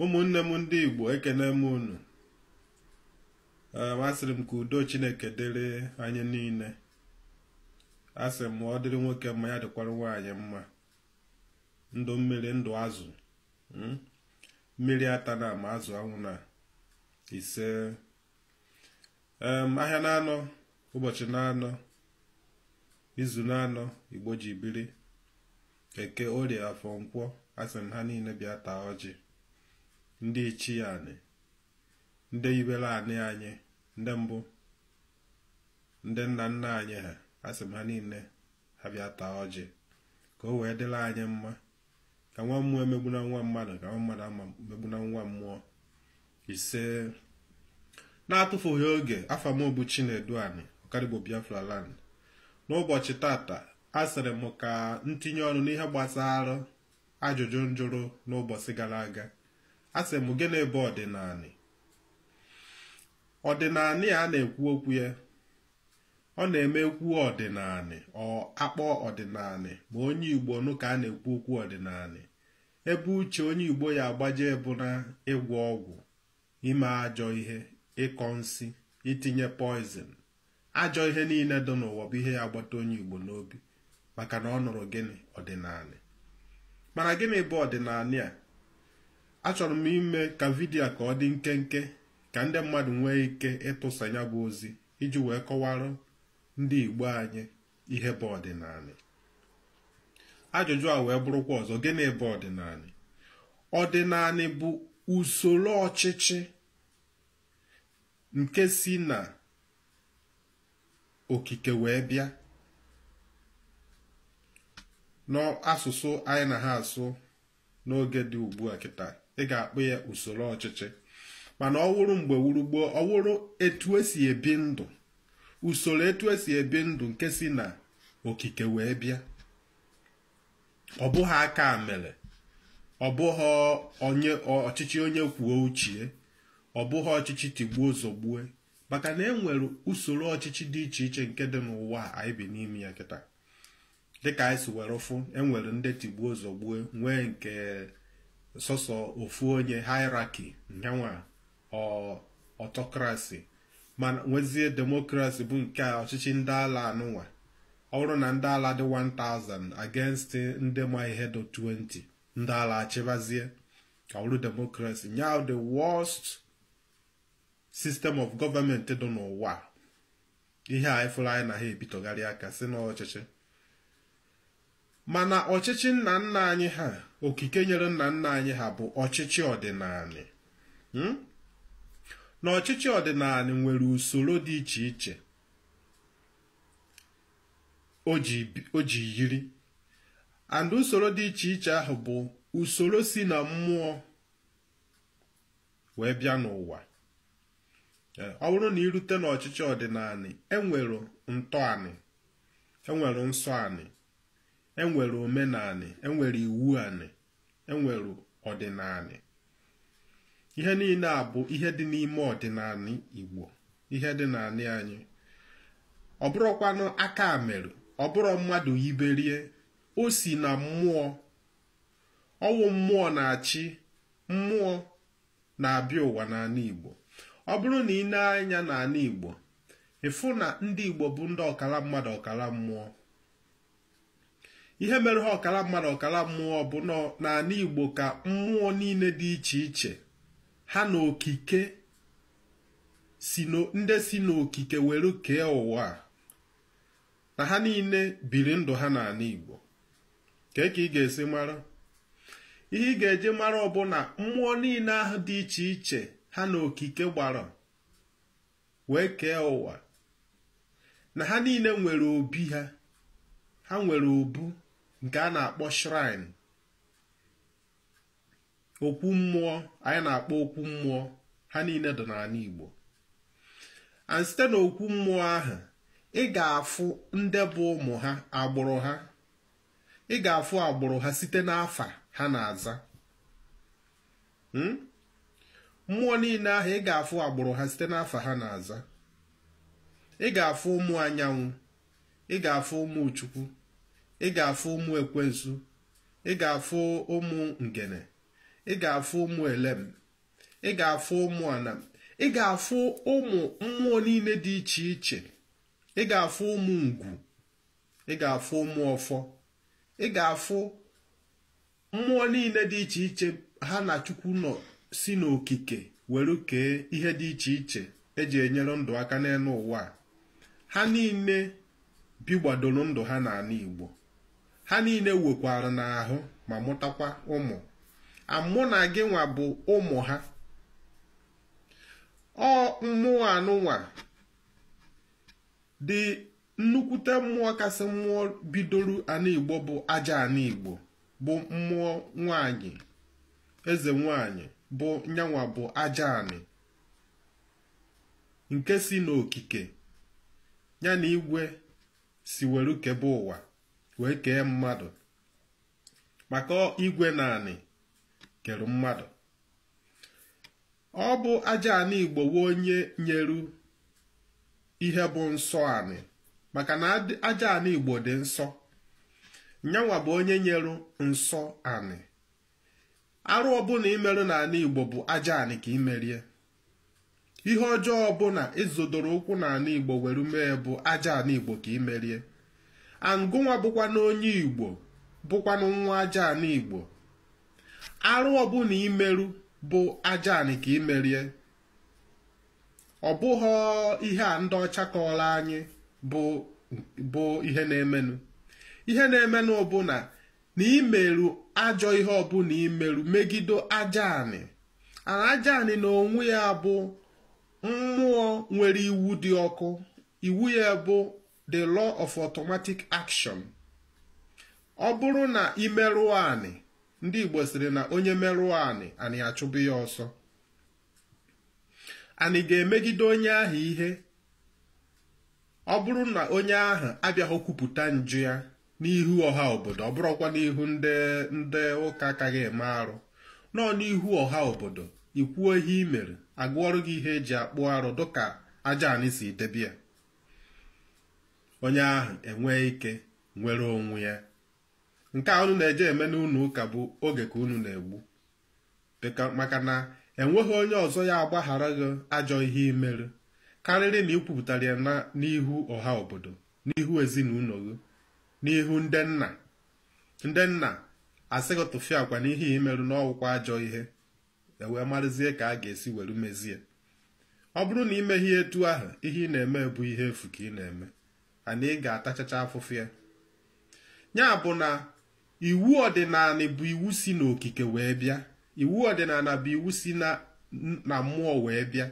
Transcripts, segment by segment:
Ụmụnne m ndị Igbo, ekene m unu. Asịrị m ka udo Chineke dịrị anyị niile. Asị m ọ dịrị nwoke mma, ya dịkwara nwaanyị mma. Ndụ mmiri, ndụ azụ. Mmiri ata na ma azụ anwụ na ise. Ahịa na-anọ, ụbọchị na-anọ, izu na-anọ, Igbo ji biri. Eke, Orie, Afọ, Nkwọ, asị m ha niile bịa taa ọjị. Ndị ichie anị, ndị yibere anị anyị, ndị mbụ, ndị nna nna anyị ha, asị m ha niile ha bịa taa ọjị ka o wee dịrị anyị mma, ka nwa mmụọ emegbuna nwa mmadụ, ka nwa mmadụ ama emegbuna nwa mmụọ. Ise. Na-atụfughị oge, afa m bụ Chinedu Ani, Ọkadigbo Biafra Land. N'ụbọchị tata, asịrị m ka ntinye ọnụ n'ihe gbasara ajụjụ njụrụ n'ụbọchị gara aga. Asị m, gịnị bụ ọdịnanị? Ọdịnanị a na-ekwu okwu ya, ọ na-eme ekwu ọdịnanị, ọ akpọ ọdịnanị, ma onye Igbo nụ ka a na-ekwu okwu ọdịnanị. Ebe uche onye Igbo ya agbaje bụ na ịgwọ ọgwụ, ime ajọ ihe, ịkọ nsị, itinye poison. Ajọ ihe niile dị n'ụwa bụ ihe ya agbata onye Igbo n'obi, maka na ọ nụrụ gịnị? Ọdịnanị. Mana gịnị bụ ọdịnanị a? Achọrọ m ime ka vidiyo ka ọ dị nkenke, ka ndị mmadụ nwee ike ịtụsa ya bụ ozi iji wee kọwara ndị Igbo anyị ihe bụ ọdịnanị. Ajụjụ a wee bụrụkwa ọzọ, gịnị bụ ọdịnanị? Ọdịnanị bụ usoro ọchịchị nke si na okike wee bịa. N'asụsụ anyị na ha asụ n'oge dị ugbu a kịta, ị ga-akpọ ya usoro ọchịchị. Mana ọ wụrụ mgbe wuru gboo, ọ wụrụ etu esi ebi ndụ, usoro etu esi ebi ndụ nke si na okike wee bịa. Ọ bụghị aka mere, ọ bụghị onye ọchịchị onye kwuo uchie, ọ bụghị ọchịchị tigbuo zọgbue, maka na e nwere usoro ọchịchị dị iche iche nke dị n'ụwa anyị bi n'ime ya kịta. Dịka anyị si were fụ, e nwere ndị tigbuo zọgbue, nwee nke sọsọ ofu onye, hierarchy, nyanwa autocracy, mana nwezie democracy bụ nke ọchịchị ndị ala anụnwa. Ọ bụrụ na ndị ala dị 1000 against ndị ma ihe dị 20, ndị ala achịbazie, ka ọ bụrụ democracy. Nya the worst system of government dị n'ụwa. Ihe a ifụrụ anyị na ha ebitọgharị aka si n'ọchịchị. Mana ọchịchị nna nna anyị ha, okike nyere nna nna anyị ha, bụ ọchịchị ọdịnanị. Na ọchịchị ọdịnanị nwere usoro dị iche iche o ji yiri, and usoro dị iche iche ahụ bụ usoro si na mmụọ wee bịa n'ụwa. Ọ bụrụ na irute n'ọchịchị ọdịnanị, enwere ntọanị, enwere nsọ anị, enwere omenanị, enwere iwu anị, enwere ọdịnanị. Ihe niile a bụ ihe dị n'ime ọdịnanị Igbo, ihe dị n'anị anyị. Ọ bụrụkwanụ aka mere, ọ bụrụ mmadụ yiberie, o si na mmụọ. Ọwụ mmụọ na-achị, mmụọ na-abịa ụwa n'ala Igbo. Ọ bụrụ na ị na-anya n'ala Igbo, ịfụ na ndị Igbo bụ ndị ọkara mmadụ ọkara mmụọ. Ihe mere ha ọkara mmadụ ọkara mmụọ bụ n'ala Igbo ka mmụọ niile dị iche iche ha na okike si, ndị si n'okike were kee ụwa, na ha niile biri ndụ ha n'ala Igbo. Ka ị ga-esi mara ihe ị ga-eji mara ọbụna mmụọ niile ahụ dị iche iche ha na okike gbara wee kee ụwa, na ha niile nwere obi ha, ha nwere obu nke a na-akpọ shrine, okwu mmụọ anyị na-akpọ okwu mmụọ, ha niile dị n'ala Igbo. And site n'okwu mmụọ ahụ, ị ga-afụ ndị bụ ụmụ ha, agbụrụ ha. Ị ga-afụ agbụrụ ha site n'afa ha na-aza. Mmụọ niile ahụ, ị ga-afụ agbụrụ ha site n'afa ha na-aza. Ị ga-afụ ụmụ anyanwụ, ị ga-afụ ụmụ Chukwu, ị ga-afụ ụmụ ekwensu. Ị ga-afụ ụmụ ngene, ị ga-afụ ụmụ elem, ị ga-afụ ụmụ anam, ị ga-afụ ụmụ mmụọ niile dị iche iche, ị ga-afụ ụmụ ngwu, ị ga-afụ ụmụ ọfọ, ị ga-afụ mmụọ niile dị iche iche ha na Chukwu nọ si n'okike were kee ihe dị iche iche eji enyere ndụ aka n'elu ụwa. Ha niile bigbadoro ndụ ha n'ala Igbo. Ha niile wekwara n'ahụ ma mụtakwa ụmụ. Amụ na gị nwa bụ ụmụ ha. Ọ mmụọ anụnwa dị nnukwute mmụọ kasị mmụọ bidoro ala Igbo bụ aja ala Igbo, bụ mmụọ nwanyị, eze nwanyị, bụ nyanwa bụ aja anị nke si n'okike ya na igwe si were kebe ụwa wee kee mmadụ. Maka igwe na anị kere mmadụ. Ọ bụ aja anị Igbo wee onye nyeru ihe bụ nsọ anị, maka na aja anị Igbo dị nsọ. Nyanwa bụ onye nyeru nsọ anị. Arụ ọbụla imerụ n'ala Igbo bụ aja anị ka imerie. Ihe ọjọọ ọbụla ịzọdoro ụkwụ n'ala Igbo were mee bụ aja anị Igbo ka imerie. Angụnwa bụkwa n'onye Igbo, bụkwanụ nwa aja anị Igbo. Arụ ọbụla imerụ bụ aja anị ka imerie. Ọ bụghị ihe a ndị ọcha kọọrọ anyị bụ ihe na-emenụ. Ihe na-emenụ bụ na imerụ ajọ ihe ọbụla imerụ megide aja anị. Aja anị na onwe ya bụ mmụọ nwere iwu dị ọkụ. Iwu ya bụ the law of automatic action. Ọ bụrụ na imerụọ anị, ndị Igbo sịrị na onye merụọ anị, anị achụbụ ya ọsọ. Anị ga-emegide onye ahụ ihe. Ọ bụrụ na onye ahụ abịaghị kwupụta njụ ya n'ihu ọha obodo, ọ bụrụkwa n'ihu ndị ụka akaghị eme arụ, nọ n'ihu ọha obodo, ikwuo ihe i mere, agụọrụ gị ihe eji akpụ arụ dịka aja anị si debe ya, onye ahụ enwee ike nwere onwe ya. Nke a unu na-eje eme n'ụlọ ụka bụ oge ka unu na-egbu, maka na enweghị onye ọzọ ya agbaghara gị ajọ ihe imerụ karịrị na ikwupụtara ya n'ihu ọha obodo, n'ihu ezinụlọ gị, n'ihu ndị nna. Ndị nna asị gị tụfịa akwa n'ihe imerụ n'ọgwụkwa ajọ ihe, ewee marụzie ka a ga-esi were mezie. Ọ bụrụ na imeghe etu ahụ, ihe ị na-eme bụ ihe efu ka ị na-eme, ana ị ga-atachacha afụfụ ya. Ya bụ na iwu ọdịnala bụ iwu si n'okike wee bịa. Iwu ọdịnala bụ iwu si na mmụọ wee bịa.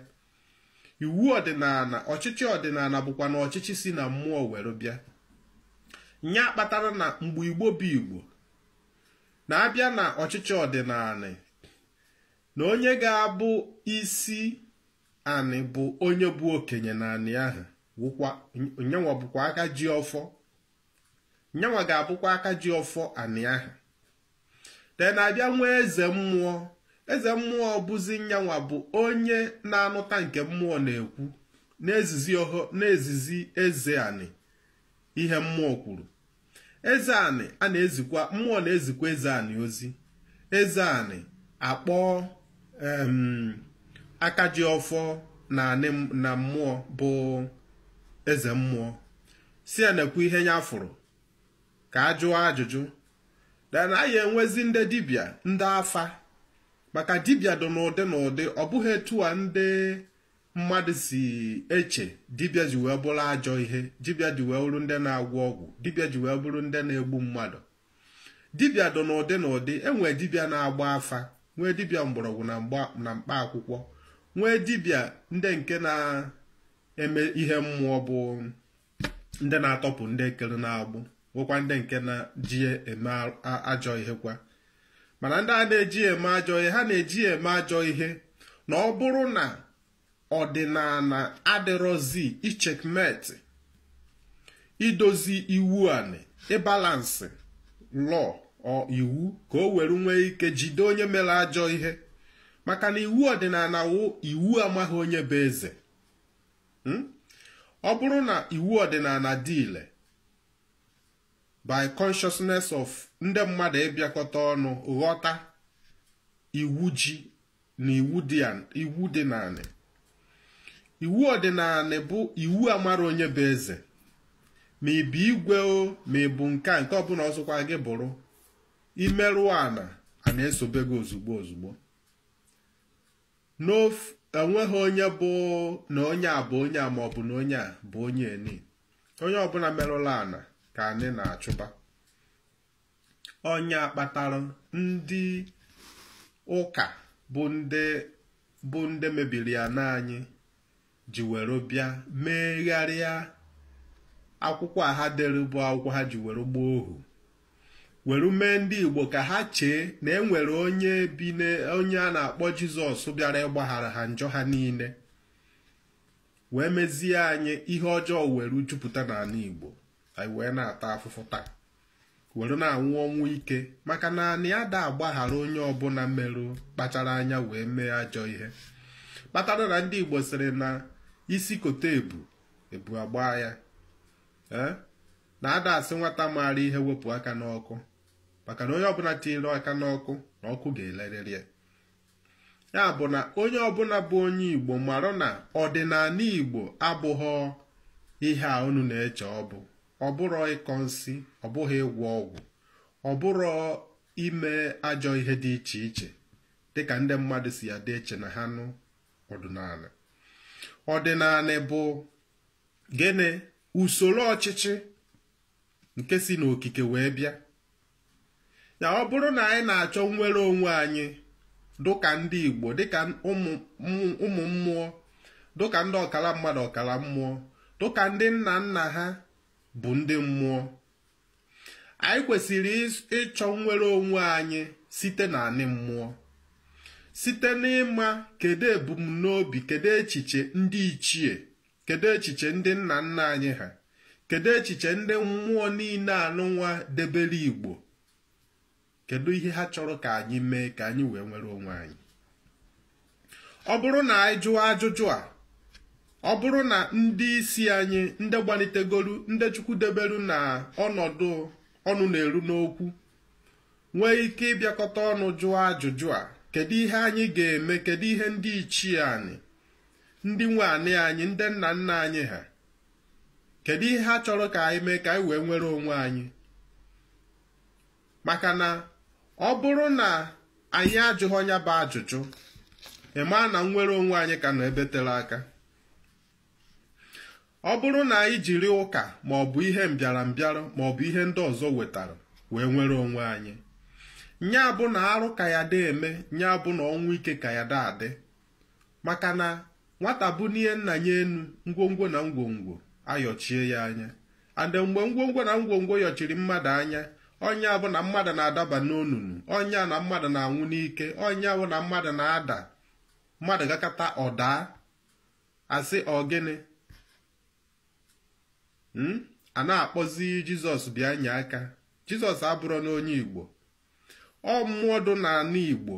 Iwu ọdịnala, ọchịchị ọdịnala bụkwa na ọchịchị si na mmụọ were bịa. Nya kpatara na mgbe Igbo bụ Igbo na-abịa na ọchịchị ọdịnala, na onye ga-abụ isi anị bụ onye bụ okenye na anị ahụ, nyanwa bụkwa aka ji ọfọ. Nyanwa ga-abụkwa aka ji ọfọ anị ahụ. De na-abịa nwee eze mmụọ. Eze mmụọ bụzi nyanwa bụ onye na-anụta nke mmụọ na-ekwu, na-ezizi eze anị ihe mmụọ kwuru. Eze anị a na-ezikwa mmụọ na-ezikwa eze anị ozi. Eze anị akpọọ aka ji ọfọ na mmụọ bụ eze mmụọ, si ya na-ekwu ihe ya fụrụ ka a jụọ ajụjụ. Dana anyị enwezi ndị dibịa, ndị afa, maka dibịa dị n'ụdị n'ụdị. Ọ bụghị etu a ndị mmadụ si eche dibịa ji wee bụrụ ajọ ihe, dibịa ji wee bụrụ ndị na-agwọ ọgwụ, dibịa ji wee bụrụ ndị na-egbu mmadụ. Dibịa dị n'ụdị n'ụdị. Enwee dibịa na-agba afa, nwee dibịa mgbọrọgwụ na mkpa akwụkwọ, nwee dibịa ndị nke na-eme ihe mmụọ bụ ndị na-atọpụ ndị ekere na-agbụ, nwekwa ndị nke na-ji eme ajọ ihe kwa. Mana ndị a na-eji eme ajọ ihe, ha na-eji eme ajọ ihe na ọ bụrụ na ọdịnala adịrọzi ichekmet, idozi iwu anị, ịbalansị lọọ iwu ka o were nwee ike jide onye mere ajọ ihe. Maka na iwu ọdịnala wụ iwu amaghị onye bụ eze. Ọ bụrụ na iwu ọdịnala dị ile, By consciousness of ndị mmadụ ịbịakọta ọnụ ghọta iwu ji na iwu dị naanị. Iwu ọdịnala bụ iwu amara onye bụ eze. Ma ị bụ igwe o, ma ị bụ nke a nke ọbụla ọzọkwa gị bụrụ, imerụ ana a na-esobe gị ozugbo ozugbo. Enweghị onye bụ na onye a bụ onye a maọbụ na onye a bụ onye eni. Onye ọbụla merụla ana ka anyị na-achụba. Onye kpatara ndị ụka bụ ndị mebiri ya n'anyị ji were bịa megharịa akwụkwọ a ha dere bụ akwụkwọ ha ji were gbaa ohu, were mee ndị Igbo ka ha chee na e nwere onye bi onye a na-akpọ Jizọs bịara ịgbaghara ha njọ ha niile, wee mezie anyị ihe ọjọọ were jupụta n'ala Igbo. Anyị wee na-ata afụfụ taa, were na-anwụ ọnwụ ike, maka na anyị ada agbaghara onye ọbụla merụ kpachara anya wee mee ajọ ihe. Kpatara na ndị Igbo sịrị na isi kote ebu ebu agba ya, na ada asị nwata maara ihe wepụ aka n'ọkụ, maka na onye ọbụla tinyere aka n'ọkụ na ọkụ ga-elerịrị ya. Ya bụ na onye ọbụla bụ onye Igbo mara na ọdịnala Igbo abụghọ ihe a unu na-eche ọ bụ. Ọ bụrụ ịkọ nsị, ọ bụghị ịgwọ ọgwụ, ọ bụrụ ime ajọ ihe dị iche iche dịka ndị mmadụ si adị eche na ha nụ ọdịnala. Ọdịnala bụ gịnị? Usoro ọchịchị nke si n'okike wee bịa. Ya ọ bụrụ na anyị na-achọ nnwere onwe anyị dịka ndị Igbo, dịka ụmụ mmụọ, dịka ndị ọkara mmadụ ọkara mmụọ, dịka ndị nna nna ha bụ ndị mmụọ, anyị kwesịrị ịchọ nnwere onwe anyị site n'anị mmụọ, site n'ịma kedu ebumnobi, kedu echiche ndị ichie, kedu echiche ndị nna nna anyị ha, kedu echiche ndị mmụọ niile anụnwa debere Igbo, kedu ihe ha chọrọ ka anyị mee ka anyị wee nwere onwe anyị. Ọ bụrụ na anyị jụọ ajụjụ a, ọ bụrụ na ndị isi anyị, ndị gbalitegolu, ndị Chukwu deberu na ọnọdụ ọnụ na-eru n'okwu, nwee ike ịbịakọta ọnụ jụọ ajụjụ a, kedu ihe anyị ga-eme, kedu ihe ndị ichie anyị, ndị nwe anị anyị, ndị nna nna anyị ha, kedu ihe ha chọrọ ka anyị mee ka anyị wee nwere onwe anyị. Maka na ọ bụrụ na anyị ajụghị onye bụ ajụjụ, ị maa na nnwere onwe anyị ka nọ ebe tere aka. Ọ bụrụ na anyị jiri ụka ma ọ bụ ihe mbịarambịarụ ma ọ bụ ihe ndị ọzọ wetara wee nwere onwe anyị, nya bụ na arụ ka ya dị eme, nya bụ na ọnwụ ike ka ya dị adị. Maka na nwata bụ n'ihe nna ya enu, ngwongwo na ngwongwo ayọchie ya anya. And mgbe ngwongwo na ngwongwo yọchiri mmadụ anya, ọnya bụ na mmadụ na-adaba n'onunu, ọnya na mmadụ na-anwụ n'ike, ọnya bụ na mmadụ na-ada, mmadụ gakata ọdaa, asị ọ gịnị? A na-akpọzi Jizọs bịa nye aka. Jizọs abụrụ n'onye Igbo. Ọ mmụọ dị n'ala Igbo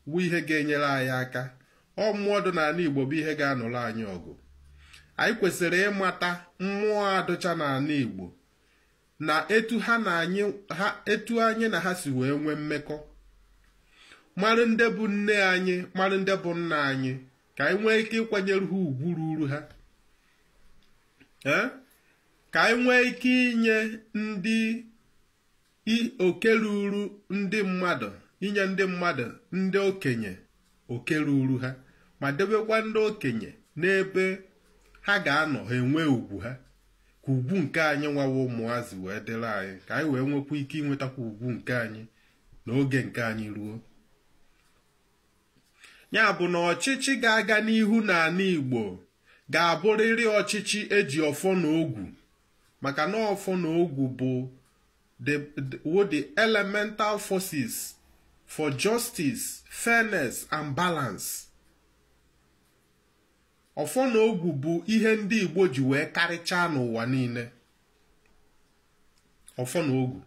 bụ ihe ga-enyere anyị aka. Ọ mmụọ dị n'ala Igbo bụ ihe ga-anụrụ anyị ọgụ. Anyị kwesịrị ịmata mmụọ adụcha n'ala Igbo na etu ha na anyị ha, etu anyị na ha si wee nwee mmekọ, mara ndị bụ nne anyị, mara ndị bụ nna anyị, ka anyị nwee ike ịkwanyere ha ugwu ruru ha, ka anyị nwee ike inye ndị oke ruru ndị mmadụ, inye ndị mmadụ ndị okenye oke ruru ha, ma debekwa ndị okenye n'ebe ha ga-anọ ha enwee ugwu ha, ka ugwu nke anyị nwawa ụmụazị wee dịrị anyị, ka anyị wee nwekwa ike inwetakwa ugwu nke anyị n'oge nke anyị ruo. Ya bụ na ọchịchị ga-aga n'ihu n'ala Igbo ga-abụrịrị ọchịchị eji ọfọ na ogwu, maka na ọfọ na ogwu bụ the elemental forces for justice, fairness and balance. Ọfọ na ogwu bụ ihe ndị Igbo ji wee karịchaa n'ụwa niile. Ọfọ na ogwu,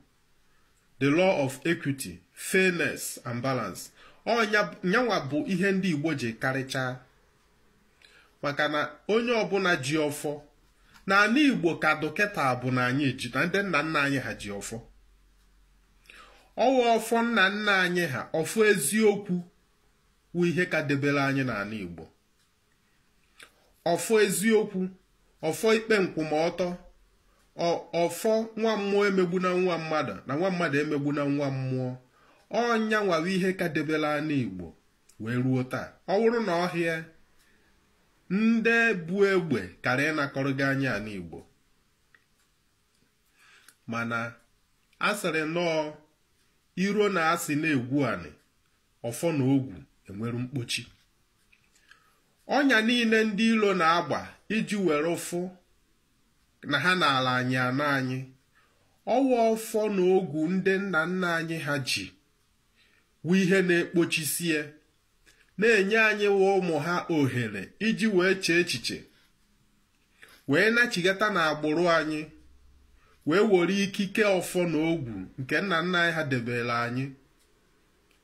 the law of equity, fairness and balance, nyanwa bụ ihe ndị Igbo ji karịchaa. Maka na onye ọbụla ji ọfọ N'ala Igbo ka dọkịta bụ na anyị ji na ndị nna nna anyị ha ji ọfọ. Ọwa ọfọ nna nna anyị ha, ọfọ eziokwu wụ ihe ka debere anyị n'ala Igbo. Ọfọ eziokwu, ọfọ ikpe nkwụmọtọ, ọfọ nwa mmụọ emegbu na nwa mmadụ na nwa mmadụ emegbu na nwa mmụọ. Ọnya nwawa ihe ka debere ala Igbo wee ruo taa. Ọ bụrụ na ọhịa ndị bụ egbe kara ịnakọrọ gị anya ala Igbo, mana a sịrị nọọ iro na asị na-egwu anị, ọfọ na ogwu enwere mkpochi. Ọnya niile ndị ilo na-agba iji were ụfụ na ha n'ala anyị ana anyị, ọwa ọfọ na ogwu ndị nna nna anyị ha ji wụ ihe na-ekpochisie, na-enye anyị wa ụmụ ha ohere iji wee chee echiche, wee nachigata n'agbụrụ anyị, wee were ikike ọfọ na ogwu nke nna nna anyị ha debere anyị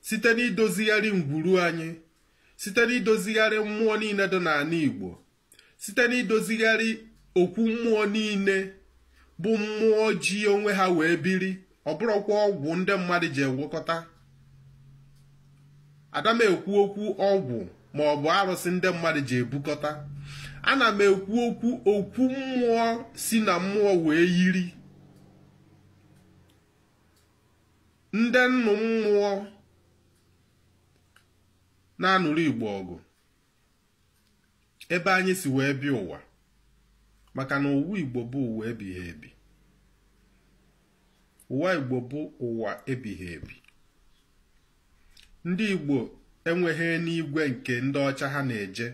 site n'idozigharị ngwuru anyị, site n'idozigharị mmụọ niile dị n'ala Igbo, site n'idozigharị okwu mmụọ niile bụ mmụọ ji onwe ha wee biri. Ọ bụrụkwa ọgwụ ndị mmadụ ji egwekọta. Ada m ekwu okwu ọgwụ ma ọ bụ arụsị ndị mmadụ ji ebukọta. Ana m ekwu okwu okwu mmụọ si na mmụọ wee yiri. Ndị nnụ mmụọ na-anụrụ Igbo ọgụ ebe anyị si wee bịa ụwa, maka na ụwa Igbo bụ ụwa ebighị ebi. Ụwa Igbo bụ ụwa ebighị ebi. Ndị Igbo enweghị n'igwe nke ndị ọcha ha na-eje,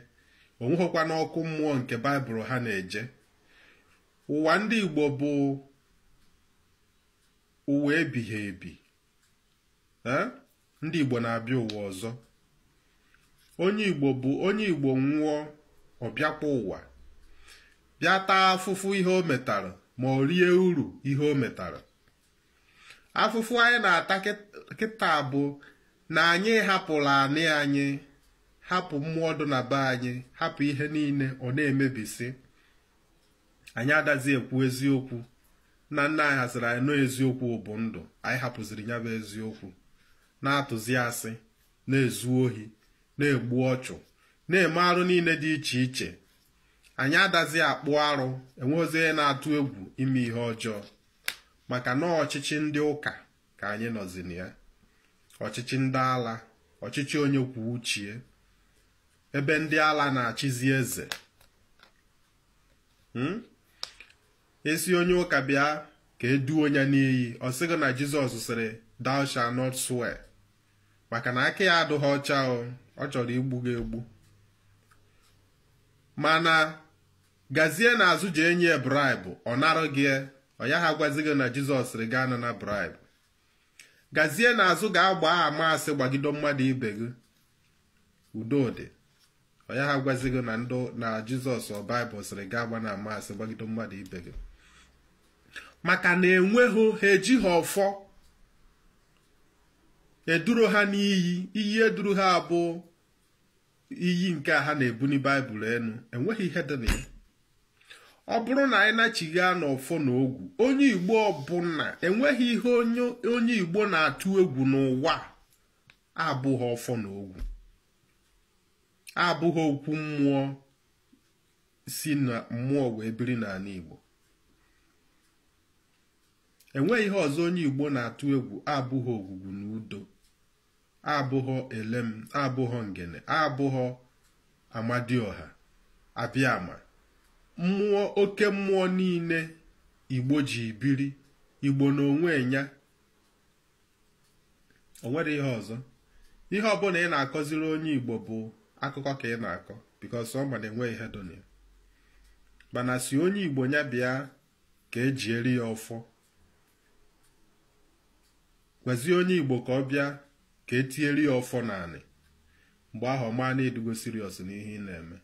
onweghịkwa n'ọkụ mmụọ nke Baịbụl ha na-eje. Ụwa ndị Igbo bụ ụwa ebighị ebi. Ndị Igbo na-abịa ụwa ọzọ. Onye Igbo bụ onye Igbo nwụọ, ọ bịakwa ụwa, bịa taa afụfụ ihe o metara ma ọ rie uru ihe o metara. Afụfụ anyị na-ata kịta bụ na anyị hapụrụ anị anyị, hapụ mmụọ dị na be anyị, hapụ ihe niile ọ na-emebisi. Anyị adazi ekwu eziokwu. Nna nna anyị haziri anyị nọ eziokwu bụ ndụ, anyị hapụziri ya bụ eziokwu, na-atụzi asị, na-ezu ohi, na-egbu ọchụ, na-eme arụ niile dị iche iche. Anyị adazi akpụ arụ, enweghịzi onye na-atụ egwu ime ihe ọjọọ, maka na ọchịchị ndị ụka ka anyị nọzi na ya, ọchịchị ndị ala, ọchịchị onye kwuo uche, ebe ndị ala na-achịzi eze. Esi onye ụka bịa ka eduo onye n'iyi, ọ sịghị na Jizọs sịrị thou shalt not swear, maka na aka ya adịghị ọcha, ọ chọrọ igbu gị egbu. Mana gazie n'azụ jee nye bribe, ọ narụ gị, ọ ya ha gwazi gị na Jizọs sịrị gaa na bribe. Gazie n'azụ ga-agba ama asị gbagido mmadụ ibe gị, udo dị. Ọ ya ha gwazi gị na ndụ na Jizọs ọ Baịbụl sịrị gaa gba na ama asị gbagido mmadụ ibe gị, maka na enweghị ha ejighị ọfọ eduru ha n'iyi. Iyi eduru ha bụ iyi nke ha na-ebuni Baịbụl enu, enweghị ihe dị na ya. Ọ bụrụ na anyị nachigha n'ọfọ na ogwu, onye Igbo ọbụla enweghị ihe onye Igbo na-atụ egwu n'ụwa abụghị ọfọ na ogwu, abụghị okwu mmụọ si na mmụọ wee biri n'ala Igbo. Enweghị ihe ọzọ onye Igbo na-atụ egwu abụghị ogwugwu na udo, abụghị elem, abụghị ngene, abụghị amadioha, abịama. Mmụọ oke mmụọ niile Igbo ji biri, Igbo n'onwe ya, o nwere ihe ọzọ. Ihe ọbụla ị na-akọziri onye Igbo bụ akụkọ ka ị na-akọ, because ọ ma na enwe ihe dị na ya. Mana si onye Igbo ya bịa ka ejieri ya ọfọ, gwazie onye Igbo ka ọ bịa ka etinyere ya ọfọ naanị, mgbe ahụ ọma na-edugo serious n'ihe ị na-eme.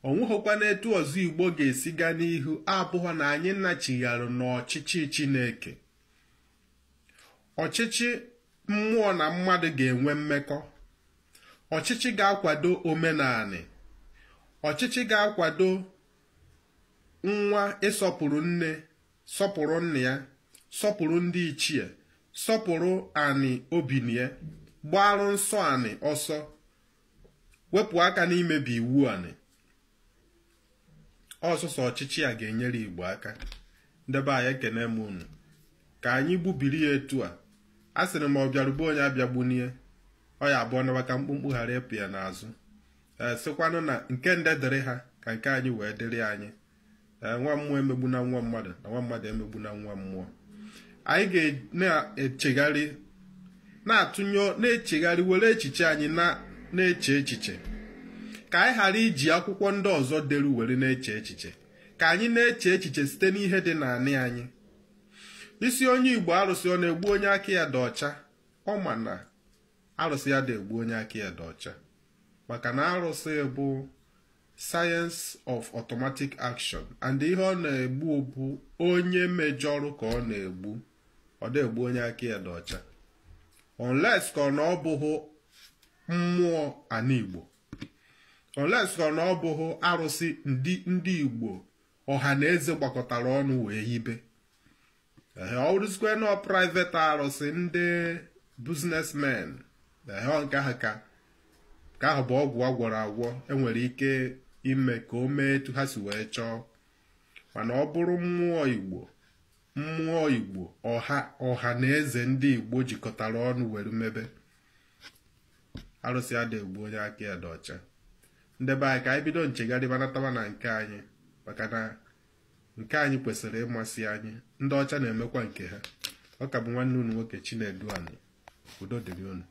Ọ nweghịkwa na etu ọzọ Igbo ga-esi gaa n'ihu abụghị na anyị nachigharụ n'ọchịchị Chineke. Ọchịchị mmụọ na mmadụ ga-enwe mmekọ, ọchịchị ga-akwado omenanị, ọchịchị ga-akwado nwa ịsọpụrụ nne, sọpụrụ nna ya, sọpụrụ ndị ichie, sọpụrụ anị obinie, gbarụ nsọ anị ọsọ, wepụ aka n'imebi iwu anị. Ọsọsọ ọchịchị a ga-enyere Igbo aka. Ndebe anyị, ekene m unu. Ka anyị gbubiri ya etu a. A sịrị m ọ bịarube onye abịagbunie, ọ ya abụọ nawa ka mkpụmkpụ ghara ịpụ ya n'azụ. Ee, sịkwanụ na nke nde dịrị ha ka nke anyị wee dịrị anyị. Ee, nwa mmụọ emegbuna nwa mmadụ, na nwa mmadụ emegbuna nwa mmụọ. Anyị ga na-echegharị, na-atụnye, na-echegharị, were echiche anyị na-eche echiche, ka anyị ghara iji akwụkwọ ndị ọzọ deru were na-eche echiche. Ka anyị na-eche echiche site n'ihe dị n'anị anyị. Isi onye Igbo arụsị ọ na-egbu onye aka ya dị ọcha, ọ ma na arụsị ya dị egbu onye aka ya dị ọcha, maka na arụsị bụ science of automatic action, and ihe ọ na-egbu bụ onye mejọrọ ka ọ na-egbu. Ọ na-egbu onye aka ya dị ọcha, unless ka ọ na ọ bụghị mmụọ ana Igbo, unless ka ọ na ọ bụghị arụsị ndị Igbo ọha na eze gbakọtara ọnụ wee yibe. Ọ bụrụzikwa na private arụsị ndị businessmen, ehe, nke ahụ ka ahụ bụ ọgwụ agwọrọ agwọ, enwere ike ime ka o mee etu ha si wee chọọ. Mana ọ bụrụ mmụọ Igbo, mmụọ Igbo ọha na eze ndị Igbo jikọtara ọnụ were mebe, arụsị ada egbu onye aka ya dị ọcha. Ndebe anyị, ka anyị bido nchegharị banatawa na nke anyị, maka na nke anyị kwesịrị ịmasị anyị. Ndị ọcha na-emekwa nke ha. Ọ ka bụ nwanne unu nwoke Chinedu Ani. Udo dịrị unu.